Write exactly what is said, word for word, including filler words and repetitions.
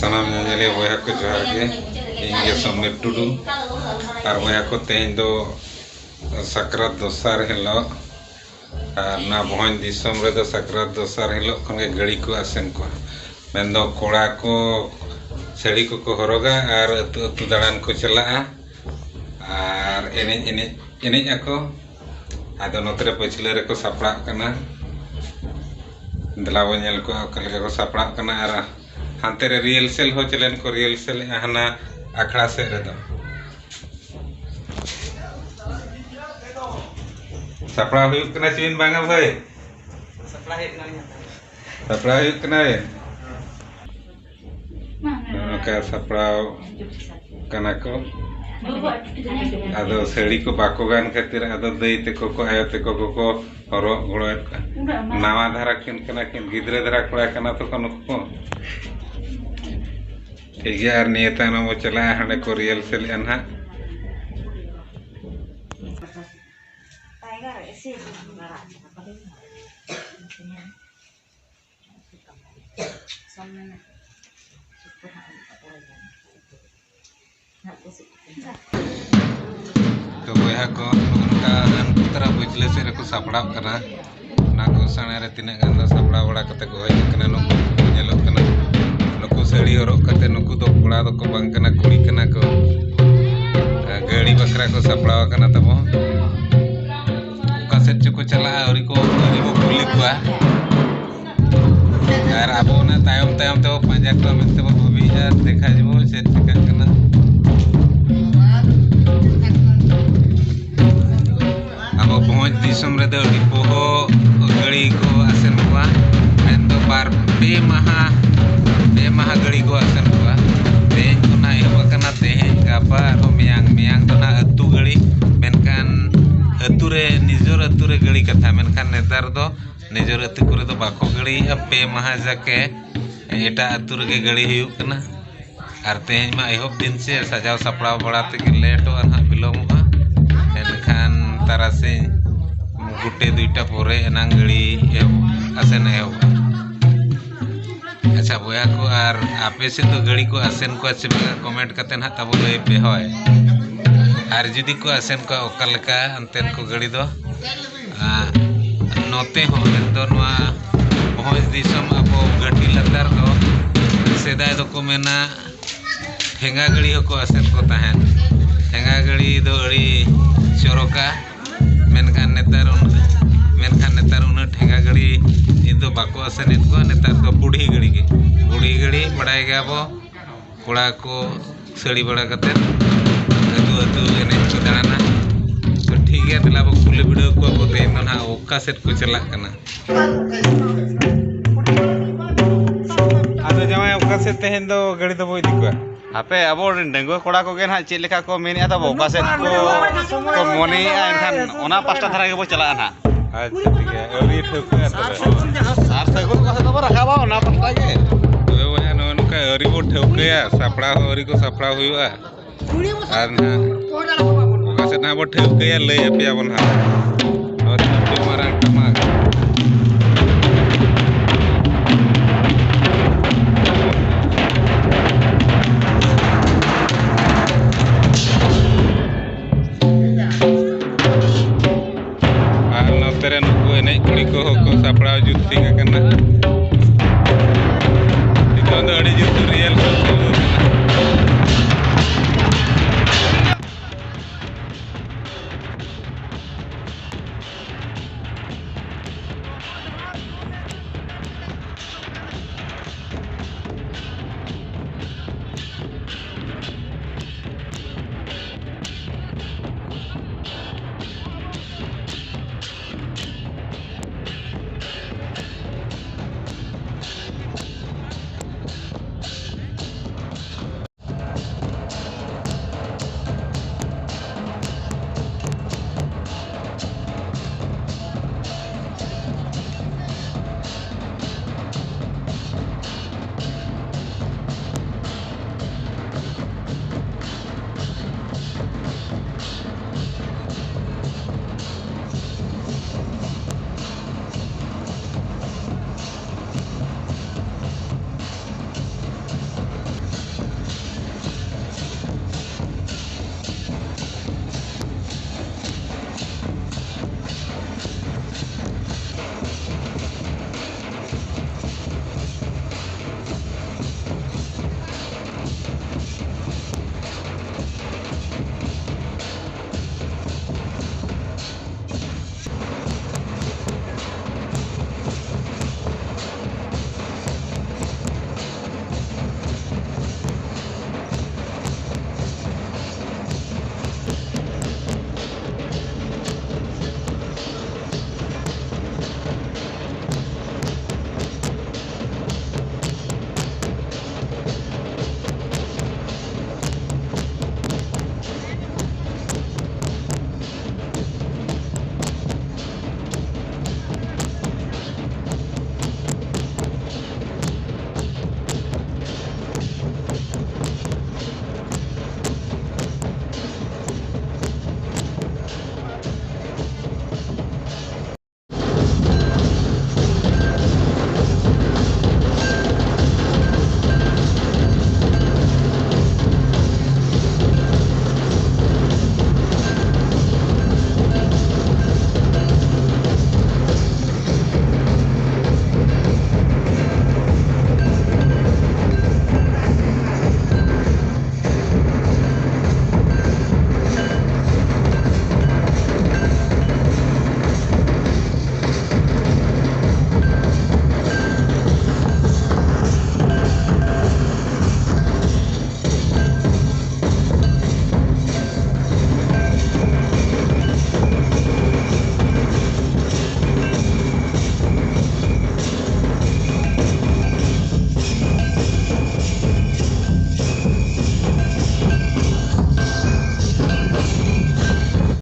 ᱥᱟᱱᱟᱢ ᱧᱮᱧᱮᱞᱤᱭᱟᱹ ᱵᱚᱭᱦᱟ ᱠᱚ ᱡᱚᱦᱟᱨ ᱜᱮ᱾ ᱤᱧ ᱜᱮ ᱥᱚᱢᱤᱨ ᱴᱩᱰᱩ᱾ ᱟᱨ ᱵᱚᱭᱦᱟ ᱠᱚ, ᱛᱮᱦᱮᱧ ᱫᱚ ᱥᱟᱠᱨᱟᱛ ᱫᱚᱥᱟᱨ ᱦᱤᱞᱳᱜ᱾ ᱟᱨ ᱱᱚᱣᱟ ᱵᱷᱚᱸᱡᱽ ᱫᱤᱥᱚᱢ ᱨᱮᱫᱚ ᱥᱟᱠᱨᱟᱛ ᱫᱚᱥᱟᱨ ᱦᱤᱞᱳᱜ ᱠᱷᱚᱱ ᱜᱮ ᱜᱟᱹᱲᱤ ᱠᱚ ᱟᱥᱮᱱ ᱠᱚᱣᱟ᱾ ᱢᱮᱱᱫᱚ ᱠᱚᱲᱟ ᱠᱚ ᱥᱟᱹᱲᱤ ᱠᱚᱠᱚ ᱦᱚᱨᱚᱜᱟ ᱟᱨ ᱟᱹᱛᱩ ᱟᱹᱛᱩ ᱫᱟᱬᱟᱱ ᱠᱚ ᱪᱟᱞᱟᱜᱼᱟ᱾ ᱟᱨ ᱮᱱᱮᱡ ᱮᱱᱮᱡ ᱮᱱᱮᱡ ᱟᱠᱚ᱾ ᱟᱫᱚ ᱱᱚᱛᱮ ᱨᱮ ᱯᱟᱹᱪᱷᱞᱟᱹ ᱨᱮᱠᱚ ᱥᱟᱯᱲᱟᱜ ᱠᱟᱱᱟ᱾ ᱫᱮᱞᱟ ᱵᱚᱱ ᱧᱮᱞ ᱠᱚᱣᱟ ᱚᱠᱟ ᱞᱮᱠᱟ ᱠᱚ ᱥᱟᱯᱲᱟᱜ ᱠᱟᱱᱟ᱾ ᱟᱨ ᱦᱟᱱᱛᱮ ᱨᱮ ᱨᱤᱦᱟᱨᱥᱮᱞ ᱦᱚᱸ ᱪᱮᱞᱮᱱ ᱠᱚ ᱨᱤᱦᱟᱨᱥᱮᱞᱮᱫᱼᱟ ᱦᱟᱱᱟ ᱟᱠᱷᱲᱟ ᱥᱮᱫ ᱨᱮᱫᱚ᱾ ᱥᱟᱯᱲᱟᱣ ᱦᱩᱭᱩᱜ ᱠᱟᱱᱟ ᱪᱮ ᱵᱟᱝᱟ ᱵᱷᱟᱹᱭ? ᱥᱟᱯᱲᱟᱣ ᱦᱩᱭᱩᱜ ᱠᱟᱱᱟ᱾ ᱥᱟᱯᱲᱟᱣ ᱦᱩᱭᱩᱜ ᱠᱟᱱᱟ᱾ ᱱᱚᱜᱼᱚ ᱱᱚᱝᱠᱟ ᱥᱟᱯᱲᱟᱣ ᱠᱟᱱᱟ ᱠᱚ᱾ ᱟᱫᱚ ᱥᱟᱹᱲᱤ ᱠᱚ ᱵᱟᱠᱚ ᱜᱟᱱ ᱠᱷᱟᱹᱛᱤᱨ ᱟᱫᱚ ᱫᱟᱹᱭ ᱛᱟᱠᱚ ᱠᱚ, ᱟᱭᱳ ᱛᱟᱠᱚ ᱠᱚᱠᱚ ᱦᱚᱨᱚᱜ ᱜᱚᱲᱚᱭᱮᱫ ᱠᱚᱣᱟ᱾ ᱱᱟᱣᱟ ᱫᱷᱟᱨᱟ ᱠᱤᱱ ᱠᱟᱱᱟ ᱠᱤᱱ, ᱜᱤᱫᱽᱨᱟᱹ ᱫᱷᱟᱨᱟ ᱠᱚᱲᱟ ᱠᱟᱱᱟ ᱛᱚᱠᱚ ᱱᱩᱠᱩ ᱠᱚ᱾ ᱴᱷᱤᱠ ᱜᱮᱭᱟ, ᱟᱨ ᱱᱤᱭᱟᱹ ᱛᱟᱭᱱᱚᱢ ᱵᱚ ᱪᱟᱞᱟᱜᱼᱟ, ᱦᱟᱸᱰᱮ ᱠᱚ ᱨᱤᱦᱟᱨᱥᱮᱞᱮᱫᱼᱟ ᱱᱟᱦᱟᱜ᱾ ᱛᱚ ᱵᱚᱭᱦᱟ ᱠᱚ, ᱱᱚᱜᱼᱚ ᱱᱚᱝᱠᱟ ᱟᱱᱠᱩᱛᱨᱟ ᱯᱟᱹᱪᱷᱞᱟᱹ ᱥᱮᱫ ᱨᱮᱠᱚ ᱥᱟᱯᱲᱟᱜ ᱠᱟᱱᱟ᱾ ᱚᱱᱟ ᱠᱚ ᱥᱟᱬᱮ ᱨᱮ ᱛᱤᱱᱟᱹᱜ ᱜᱟᱱ ᱫᱚ ᱥᱟᱯᱲᱟᱣ ᱵᱟᱲᱟ ᱠᱟᱛᱮ ᱠᱚ ᱦᱮᱡ ᱟᱠᱟᱱᱟ᱾ ᱱᱩᱠᱩ ᱠᱚ ᱧᱮᱞᱚᱜ ᱠᱟᱱᱟ, ᱱᱩᱠᱩ ᱥᱟᱹᱲᱤ ᱦᱚᱨᱚᱜ ᱠᱟᱛᱮ, ᱱᱩᱠᱩ ᱫᱚ ᱠᱚᱲᱟ ᱫᱚᱠᱚ ᱵᱟᱝ ᱠᱟᱱᱟ, ᱠᱩᱲᱤ ᱠᱟᱱᱟ ᱠᱚ᱾ ᱜᱟᱹᱲᱤ ᱵᱟᱠᱷᱨᱟ ᱠᱚ ᱥᱟᱯᱲᱟᱣ ᱟᱠᱟᱱᱟ ᱛᱟᱵᱚ᱾ ᱚᱠᱟ ᱥᱮᱫ ᱪᱚᱠᱚ ᱪᱟᱞᱟᱜᱼᱟ, ᱟᱹᱣᱨᱤ ᱠᱚ, ᱟᱹᱣᱨᱤ ᱵᱚ ᱠᱩᱞᱤ ᱠᱚᱣᱟ᱾ ᱟᱨ ᱟᱵᱚ ᱚᱱᱟ ᱛᱟᱭᱚᱢ ᱛᱟᱭᱚᱢ ᱛᱮᱵᱚ ᱯᱟᱸᱡᱟ ᱠᱚᱣᱟ ᱢᱮᱱᱛᱮ ᱵᱚ ᱵᱷᱟᱹᱵᱤᱭᱮᱫᱼᱟ᱾ ᱫᱮᱠᱷᱟ ᱡᱤᱵᱚᱱ ᱪᱮᱫ ᱪᱤᱠᱟᱹᱜ ᱠᱟᱱᱟ᱾ ᱟᱵᱚ ᱵᱷᱚᱸᱡᱽ ᱫᱤᱥᱚᱢ ᱨᱮᱫᱚ ᱟᱹᱰᱤ ᱯᱚᱦᱚ ᱜᱟᱹᱲᱤ ᱠᱚ ᱟᱥᱮᱱ ᱠᱚᱣᱟ, ᱢᱮᱱᱫᱚ ᱵᱟᱨ ᱯᱮ ᱢᱟᱦᱟ, ᱯᱮ ᱢᱟᱦᱟ ᱜᱟᱹᱲᱤ ᱠᱚ ᱟᱥᱮᱱ ᱠᱚᱣᱟ᱾ ᱛᱮᱦᱮᱧ ᱠᱷᱚᱱᱟᱜ ᱮᱦᱚᱵ ᱟᱠᱟᱱᱟ, ᱛᱮᱦᱮᱧ, ᱜᱟᱯᱟ, ᱟᱨᱦᱚᱸ ᱢᱮᱭᱟᱝ, ᱢᱮᱭᱟᱝ ᱫᱚ ᱱᱟᱦᱟᱜ ᱟᱹᱛᱩ ᱜᱟᱹᱲᱤ, ᱢᱮᱱᱠᱷᱟᱱ ᱟᱹᱛᱩ ᱨᱮ, ᱱᱤᱡᱚᱨ ᱟᱹᱛᱩ ᱨᱮ ᱜᱟᱹᱲᱤ ᱠᱟᱛᱷᱟ, ᱢᱮᱱᱠᱷᱟᱱ ᱱᱮᱛᱟᱨ ᱫᱚ ᱱᱤᱡᱚᱨ ᱟᱹᱛᱩ ᱠᱚᱨᱮ ᱫᱚ ᱵᱟᱠᱚ ᱜᱟᱹᱲᱤᱭᱮᱫᱼᱟ᱾ ᱯᱮ ᱢᱟᱦᱟ ᱡᱟᱠᱮ ᱮᱴᱟᱜ ᱟᱹᱛᱩ ᱨᱮᱜᱮ ᱜᱟᱹᱲᱤ ᱦᱩᱭᱩᱜ ᱠᱟᱱᱟ᱾ ᱟᱨ ᱛᱮᱦᱮᱧ ᱢᱟ ᱮᱦᱚᱵ ᱫᱤᱱ ᱥᱮ, ᱥᱟᱡᱟᱣ ᱥᱟᱯᱲᱟᱣ ᱵᱟᱲᱟ ᱛᱮᱜᱮ ᱞᱮᱴᱚᱜᱼᱟ, ᱱᱟᱦᱟᱜ ᱵᱤᱞᱚᱢᱚᱜᱼᱟ᱾ ᱮᱱᱠᱷᱟᱱ ᱛᱟᱨᱟᱥᱤᱧ ᱜᱩᱴᱮ ᱫᱩᱭᱴᱟ ᱯᱚᱨᱮ ᱮᱱᱟᱝ ᱜᱟᱹᱲᱤ ᱮᱦᱚᱵ, ᱟᱥᱮᱱ ᱮᱦᱚᱵᱚᱜᱼᱟ᱾ ᱟᱪᱪᱷᱟ ᱵᱚᱭᱦᱟ ᱠᱚ, ᱟᱨ ᱟᱯᱮ ᱥᱮᱫ ᱫᱚ ᱜᱟᱹᱲᱤ ᱠᱚ ᱟᱥᱮᱱ ᱠᱚᱣᱟ ᱪᱮ ᱵᱟᱝᱟ? ᱠᱚᱢᱮᱱᱴ ᱠᱟᱛᱮ ᱱᱟᱦᱟᱜ ᱛᱟᱵᱚ ᱞᱟᱹᱭ ᱯᱮ, ᱦᱳᱭ᱾ ᱟᱨ ᱡᱩᱫᱤ ᱠᱚ ᱟᱥᱮᱱ ᱠᱚᱣᱟ, ᱚᱠᱟ ᱞᱮᱠᱟ ᱚᱱᱛᱮᱱ ᱠᱚ ᱜᱟᱹᱲᱤ ᱫᱚ? ᱟᱨ ᱱᱚᱛᱮ ᱦᱚᱸ ᱢᱮᱱᱫᱚ ᱱᱚᱣᱟ ᱵᱷᱚᱸᱡᱽ ᱫᱤᱥᱚᱢ ᱟᱵᱚ ᱜᱷᱟᱹᱴᱤ ᱞᱟᱛᱟᱨ ᱫᱚ ᱥᱮᱫᱟᱭ ᱫᱚᱠᱚ ᱢᱮᱱᱟ ᱴᱷᱮᱸᱜᱟ ᱜᱟᱹᱲᱤ ᱦᱚᱸᱠᱚ ᱟᱥᱮᱱ ᱠᱚ ᱛᱟᱦᱮᱸᱫ᱾ ᱴᱷᱮᱸᱜᱟ ᱜᱟᱹᱲᱤ ᱫᱚ ᱟᱹᱰᱤ ᱪᱚᱨᱚᱠᱟ, ᱢᱮᱱᱠᱷᱟᱱ ᱱᱮᱛᱟᱨ ᱩᱱ-, ᱢᱮᱱᱠᱷᱟᱱ ᱱᱮᱛᱟᱨ ᱩᱱᱟᱹᱜ ᱴᱷᱮᱸᱜᱟ ᱜᱟᱹᱲᱤ ᱱᱤᱛ ᱫᱚ ᱵᱟᱠᱚ ᱟᱥᱮᱱᱮᱫ ᱠᱚᱣᱟ᱾ ᱱᱮᱛᱟᱨ ᱫᱚ ᱵᱩᱰᱷᱤ ᱜᱟᱹᱲᱤ ᱜᱮ, ᱵᱩᱰᱷᱤ ᱜᱟᱹᱲᱤ ᱵᱟᱲᱟᱭ ᱜᱮᱭᱟ ᱵᱚ᱾ ᱠᱚᱲᱟ ᱠᱚ ᱥᱟᱹᱲᱤ ᱵᱟᱲᱟ ᱠᱟᱛᱮᱫ ᱟᱹᱛᱩ ᱟᱹᱛᱩ ᱮᱱᱮᱡ ᱠᱚ ᱫᱟᱬᱟᱱᱟ᱾ ᱛᱚ ᱴᱷᱤᱠ ᱜᱮᱭᱟ, ᱫᱮᱞᱟ ᱵᱚ ᱠᱩᱞᱤ ᱵᱤᱰᱟᱹᱣ ᱠᱚᱣᱟ ᱵᱚ, ᱛᱮᱦᱮᱧ ᱫᱚ ᱱᱟᱦᱟᱜ ᱚᱠᱟ ᱥᱮᱫ ᱠᱚ ᱪᱟᱞᱟᱜ ᱠᱟᱱᱟ᱾ ᱟᱫᱚ ᱡᱟᱶᱟᱭ, ᱚᱠᱟ ᱥᱮᱫ ᱛᱮᱦᱮᱧ ᱫᱚ ᱜᱟᱹᱲᱤ ᱫᱚᱵᱚ ᱤᱫᱤ ᱠᱚᱣᱟ? ᱦᱟᱯᱮ, ᱟᱵᱚ ᱰᱟᱺᱜᱩᱣᱟᱹ ᱠᱚᱲᱟ ᱠᱚᱜᱮ ᱱᱟᱦᱟᱜ ᱪᱮᱫ ᱞᱮᱠᱟ ᱠᱚ ᱢᱮᱱᱮᱫᱼᱟ, ᱛᱟᱵᱚ ᱚᱠᱟ ᱥᱮᱫ ᱠᱚ, ᱠᱚ ᱢᱚᱱᱮᱭᱮᱫᱼᱟ, ᱮᱱᱠᱷᱟᱱ ᱚᱱᱟ ᱯᱟᱥᱴᱟ ᱫᱷᱟᱨᱟ ᱜᱮᱵᱚ ᱪᱟᱞᱟᱜᱼᱟ ᱱᱟᱦᱟᱜ᱾ ᱟᱪᱪᱷᱟ, ᱴᱷᱤᱠ ᱜᱮᱭᱟ, ᱟᱹᱣᱨᱤ ᱴᱷᱟᱹᱣᱠᱟᱹᱜᱼᱟ ᱛᱚᱵᱮ᱾ ᱥᱟᱨ ᱥᱟᱹᱜᱩᱱ ᱠᱚ ᱥᱮᱫ ᱫᱚᱵᱚ ᱨᱟᱠᱟᱵᱟ ᱚᱱᱟ ᱯᱟᱥᱴᱟ ᱜᱮ᱾ ᱛᱚᱵᱮ ᱵᱚᱭᱦᱟ, ᱱᱚᱜᱼᱚ ᱱᱚᱝᱠᱟ ᱟᱹᱣᱨᱤ ᱵᱚ ᱴᱷᱟᱹᱣᱠᱟᱹᱭᱟ, ᱥᱟᱯᱲᱟᱣ ᱦᱚᱸ ᱟᱹᱣᱨᱤ ᱠᱚ ᱥᱟᱯᱲᱟᱣ ᱦᱩᱭᱩᱜᱼᱟ᱾ ᱟᱨ ᱱᱟᱦᱟᱜ ᱚᱠᱟ ᱥᱮᱫ ᱱᱟᱦᱟᱜ ᱵᱚ ᱴᱷᱟᱹᱣᱠᱟᱹᱭᱟ, ᱞᱟᱹᱭ ᱟᱯᱮᱭᱟᱵᱚᱱ ᱱᱟᱦᱟᱜ᱾ ᱱᱚᱣᱟ ᱫᱚ ᱟᱹᱰᱤ ᱢᱟᱨᱟᱝ ᱴᱟᱢᱟᱠ᱾